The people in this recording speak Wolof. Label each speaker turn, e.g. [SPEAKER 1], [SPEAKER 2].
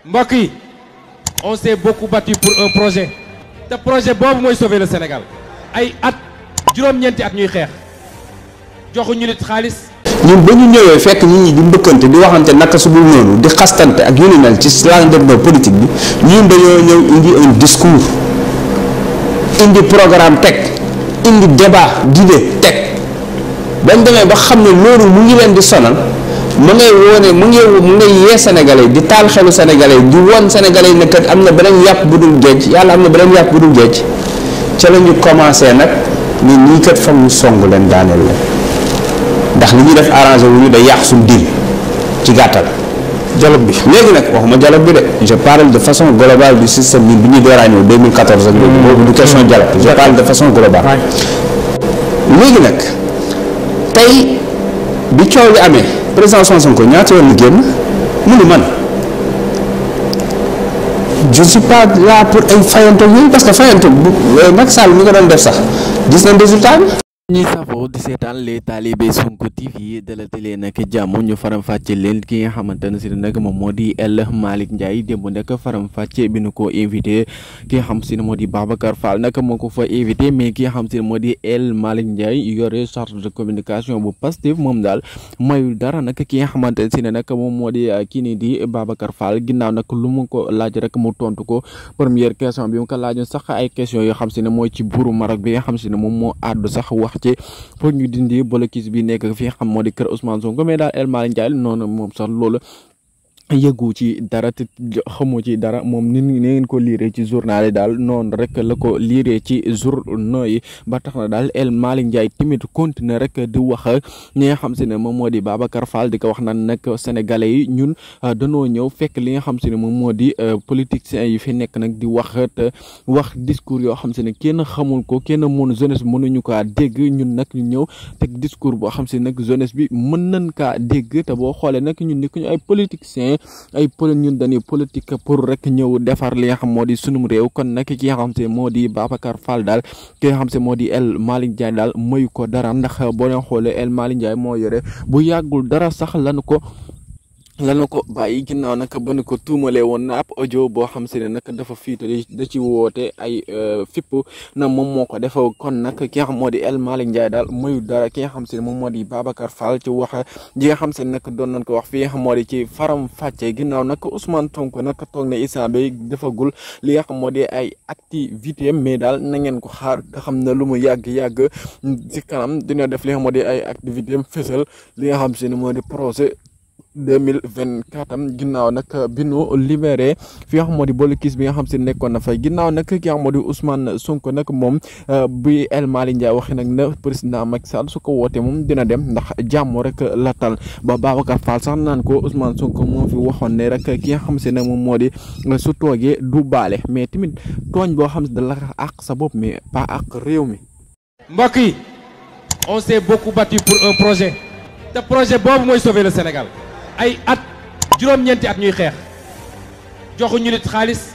[SPEAKER 1] mbokk yi on s'est beaucoup battu pour un projet te projet boobu mooy sauver le Sénégal ay at juróom-ñeenti at ñuy xeex joxuñu nit xaalis.
[SPEAKER 2] ñun ba ñu ñëwee fekk nit ñi di mbëkkante di waxante naka su dul noonu di xastante ak yu ni mel ci langue politique bi ñun dañoo ñëw indi un discours indi programme teg indi débat d'idée teg bañ demee ba xam ne loolu mu ngi leen di sonal mu ngay wone mu ngay yee sénégalais di taal xelu sénégalais di won sénégalais ne kat am na beneen yàpp bu dul géej yàlla am na beneen yàpp bu dul géej ca la ñu commencé nag ni ñii kat foog ñu song leen daaneel leen ndax li ñuy def arrangé wu ñu day yàq suñu dil ci gàttal dialogue bi léegi nag waxuma dialogue bi de je parle de façon globale du système bi ñuy door a ñëw 2014 ak léegi boobu du question dialogue je parle de façon globale léegi nag tey bi coow li amee président Sonko ñaata yoon la génn mu ni man je suis pas là pour ay fayanto yooyu parce que fayanto bu Macky Sall mi nga doon def sax gis nañ résultat bi.
[SPEAKER 3] ñi safoo di seetaan les talibé Sonko TV dalati leen nag jàmm ñu faram fàcce leen ki nga xamante ne si nag moom moo di El Malick Ndiaye démb nag faram fàcce bi nu ko invité ki nga xam si ne moo di Babacar Fall nag moo ko fa invité mais ki nga xam si ne moo di El Malick Ndiaye yore charge de communication bu Pastef moom daal mayul dara nag ki nga xamante ne si ne nag moom moo di kii nii di Babacar Fall ginnaaw nag lu mu ko laaj rek mu tontu ko première question bi mu ko laajoon sax ay question yoo xam si ne mooy ci buuru Maroc bi nga xam si ne moom moo àddu sax wax ci pour ñu dindi blocus bi nekk fi xam moo di kër Ousmane Sonko mais daal El Malick Ndiaye noonu moom sax loolu yëgu ci dara te xamu ci dara moom ni ngeen ko liiree ci journal yi daal noonu rek la ko liiree ci journaux yi ba tax na daal El Malick Ndiaye tamit continuer rek di wax ñi nga xam si ne moom moo di Babacar Fall di ko wax naan nag sénégalais yi ñun dañoo ñëw fekk li nga xam si ne moom moo di politiciens yi fi nekk nag di wax te wax discours yoo xam si ne kenn xamul ko kenn mën jeunesse mënuñu kaa dégg ñun nag ñu ñëw teg discours boo xam si nag jeunesse bi mën nañ kaa dégg te boo xoolee nag ñun nekk ñu ay politiciens ñun dañuy politique pour rek ñëw defar li nga xam moo di sunum réew kon nag ki nga xam se moo di Babacar Fall daal ki nga xam se moo di El Malick Ndiaye daal mayu ko dara ndax boo leen xoolee El Malick Ndiaye moo yore bu yàggul dara sax lanu ko bàyyi ginnaaw nag ba nu ko tuumalee woon na ab audio boo xam si ne nag dafa fiito da ci woote ay fipp na moom moo ko defa kon nag ki nga xam moo di El Malick Ndiaye daal mayu dara ki nga xam si ne moom moo di Babacar Fall ci wax ji nga xam si ne nag doon nañ ko wax fi nga xam moo di ci faram fàcce ginnaaw nag Ousmane Sonko nag toog na instant bi defagul li nga xam moo di ay activité mais daal na ngeen ko xaar nga xam ne lu mu yàgg ci kanam dina def li nga xam moo di ay activité fësal li nga xam si ne moo di projet 2024 am ginnaaw nag bi nu libéré fi nga xam moo di blocus bi nga xam si nekkoon na fay ginnaaw nag ki nga xam moo di Ousmane Sonko nag moom bi El Malick Ndiaye waxee nag na président Macky Sall su ko wootee moom dina dem ndax jàmm rek la tal ba Babacar Fall sax naan ko Ousmane Sonko moo fi waxoon ne rek ki nga xam si ne moom moo di su toogee du baale mais tamit tooñ boo xam si da la àq sa bopp mais pas àq réew mi.
[SPEAKER 1] mbokk yi on s'est beaucoup battu pour un projet te projet boobu mooy sauver le Sénégal ay at juróom-ñeenti at ñuy xeex joxuñu nit xaalis